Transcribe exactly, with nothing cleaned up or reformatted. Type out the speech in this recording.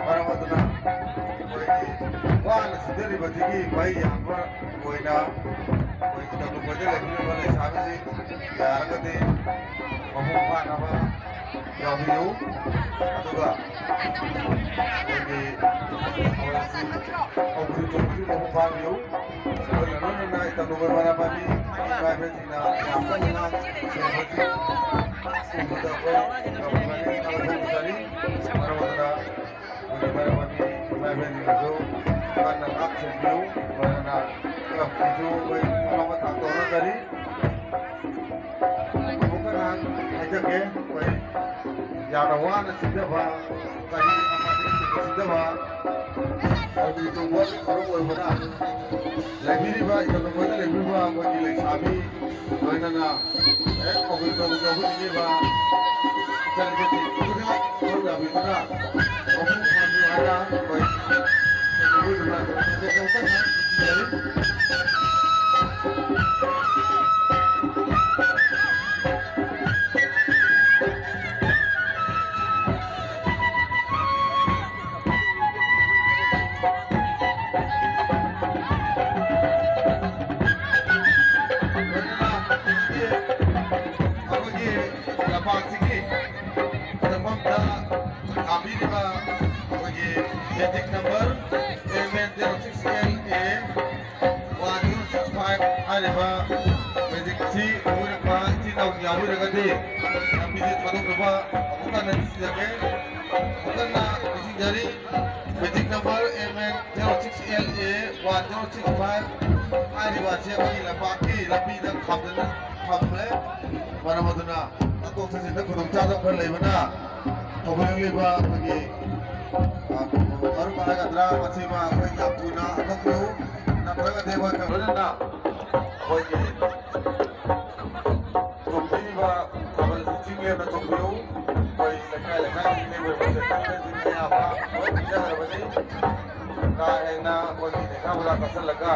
ꯃꯔꯝ ꯑꯗꯨꯅ ꯑꯩꯈꯣꯏꯒꯤ ꯋꯥꯅ ꯁꯨꯖꯔꯤꯕꯁꯤꯒꯤ ꯃꯍꯩ ꯌꯥꯟꯕ ꯑꯣꯏꯅ ꯑꯩꯈꯣꯏ ꯏꯊꯛ ꯂꯨꯞꯄꯗ ꯂꯩꯕꯤꯔꯤꯕ ꯂꯩꯁꯥꯕꯤꯁꯤꯡ ꯌꯥꯔꯒꯗꯤ ꯃꯄꯨꯡ ꯐꯥꯅꯕ ꯌꯥꯎꯕꯤꯌꯨ꯫ ꯑꯗꯨꯒ ꯑꯩꯈꯣꯏꯒꯤ ꯊꯧꯔꯤ ꯆꯣꯡꯕꯁꯨ ꯃꯄꯨꯡ ꯐꯥꯕꯤꯌꯨ꯫ ꯂꯣꯏꯅ ꯂꯣꯏꯅꯅ ꯏꯊꯛ ꯂꯨꯞꯄ ꯃꯔꯥ ꯄꯥꯏꯕꯤ ꯇ꯭ꯔꯥꯏꯕꯦꯜꯁꯤꯡꯅ ꯌꯥꯝ ꯀꯟꯅ ꯉꯥꯡ ꯁꯦꯝꯕꯁꯤ ꯎꯕꯗ ꯑꯩꯈꯣꯏ ꯌꯥꯝꯅ ꯄꯨꯛꯅꯤꯡ ꯊꯧꯒꯠꯆꯔꯤ꯫ ꯃꯔꯝ ꯑꯗꯨꯅ ꯑꯩꯈꯣꯏꯒꯤ ꯃꯔꯝ ꯑꯅꯤ ꯏꯃꯥ ꯏꯕꯦꯟꯁꯤꯡꯅꯁꯨ ꯀꯟꯅ ꯉꯥꯛ ꯁꯦꯟꯕꯤꯌꯨ꯫ ꯂꯣꯏꯅꯅ ꯀ꯭ꯂꯕꯀꯤꯁꯨ ꯑꯩꯈꯣꯏ ꯄꯨꯝꯅꯃꯛ ꯊꯥꯛꯇꯣꯛꯅ ꯀꯔꯤ ꯑꯃꯨꯛꯀ ꯉꯥꯏꯍꯥꯛ ꯍꯥꯏꯖꯒꯦ꯫ ꯑꯩꯈꯣꯏ ꯌꯥꯝꯅ ꯋꯥꯅ ꯁꯤꯖꯕ, ꯆꯍꯤ ꯑꯃꯗꯒꯤ ꯁꯤꯖꯕ ꯊꯧꯔꯤ ꯆꯣꯡꯕ ꯃꯔꯨ ꯑꯣꯏꯕꯅ ꯂꯩꯕꯤꯔꯤꯕ, ꯏꯊꯛ ꯂꯨꯞꯄꯗ ꯂꯩꯕꯤꯔꯤꯕ ꯑꯩꯈꯣꯏꯒꯤ ꯂꯩꯁꯥꯕꯤ ꯂꯣꯏꯅꯅ ꯍꯦꯛ ꯊꯧꯔꯤ ꯆꯣꯡꯕ ꯌꯥꯎꯕꯤꯅꯤꯡꯉꯤꯕ ꯏꯆꯟ ꯏꯆꯦꯁꯤꯡ ꯈꯨꯗꯤꯡꯃꯛ ꯁꯔꯨꯛ ꯌꯥꯕꯤꯗꯨꯅ ꯃꯄꯨꯡ ꯐꯥꯍꯟꯕꯤꯌꯨ ꯍꯥꯏꯅ ꯑꯩꯈꯣꯏ ꯂꯣꯏꯅꯅ ꯇꯧꯖꯔꯤ꯫ ꯂꯝꯄꯥꯛꯁꯤꯒꯤ ꯆꯪꯐꯝꯗ ꯊꯥꯕꯤꯔꯤꯕ ꯑꯩꯈꯣꯏꯒꯤ magic number M N zero six L A one zero six five ꯍꯥꯏꯔꯤꯕ magicꯁꯤ ꯎꯔꯛꯄ ꯏꯆꯤꯟ ꯏꯅꯥꯎꯁꯤꯡ ꯌꯥꯎꯕꯤꯔꯒꯗꯤ ꯂꯝꯕꯤꯁꯦ ꯊꯥꯗꯣꯛꯅꯕ ꯑꯃꯨꯛ ꯍꯟꯅ ꯅꯤꯡꯁꯤꯡꯖꯒꯦ꯫ ꯑꯃꯨꯛ ꯍꯟꯅ ꯅꯤꯡꯁꯤꯡꯖꯔꯤ, magic number M N zero six L A one zero six five ꯍꯥꯏꯔꯤꯕ ꯑꯁꯤ ꯑꯩꯈꯣꯏꯒꯤ ꯂꯝꯄꯥꯛꯀꯤ ꯂꯝꯕꯤꯗ ꯈꯥꯝꯗꯨꯅ ꯊꯝꯂꯦ꯫ ꯃꯔꯝ ꯑꯗꯨꯅ ꯆꯠꯊꯣꯛ ꯆꯠꯁꯤꯟꯗ ꯈꯨꯗꯣꯡꯆꯥꯗꯕ ꯈꯔ ꯂꯩꯕꯅ ꯊꯧꯒꯜꯂꯤꯕ ꯑꯩꯈꯣꯏꯒꯤ, ꯑ, ꯃꯔꯨꯞ ꯍꯥꯏꯒꯗ꯭ꯔꯥ, ꯃꯁꯤꯃ ꯑꯩꯈꯣꯏ ꯌꯥꯝ ꯊꯨꯅ ꯍꯟꯗꯣꯛꯄꯤꯌꯨ꯫ ꯅꯠꯇ꯭ꯔꯒꯗꯤ ꯑꯩꯈꯣꯏ ꯂꯣꯏꯅꯅ ꯑꯩꯈꯣꯏꯒꯤ ꯇꯣꯡꯕꯤꯔꯤꯕ ꯊꯥꯕꯜꯁꯤ ꯆꯤꯡ ꯂꯦꯝꯅ ꯇꯣꯡꯕꯤꯌꯨ꯫ ꯑꯩꯈꯣꯏ ꯂꯩꯀꯥꯏ ꯂꯩꯀꯥꯏꯒꯤ ꯂꯦꯝꯕ ꯃꯁꯦꯟ ꯑꯌꯥꯕ ꯂꯣꯏ ꯄꯤꯖꯈ꯭ꯔꯕꯅꯤ꯫ ꯀꯥ ꯍꯦꯟꯅ ꯑꯩꯈꯣꯏꯒꯤ ꯅꯤꯡꯊꯥ ꯄꯨꯖꯥ ꯀꯠꯁꯤꯜꯂꯒ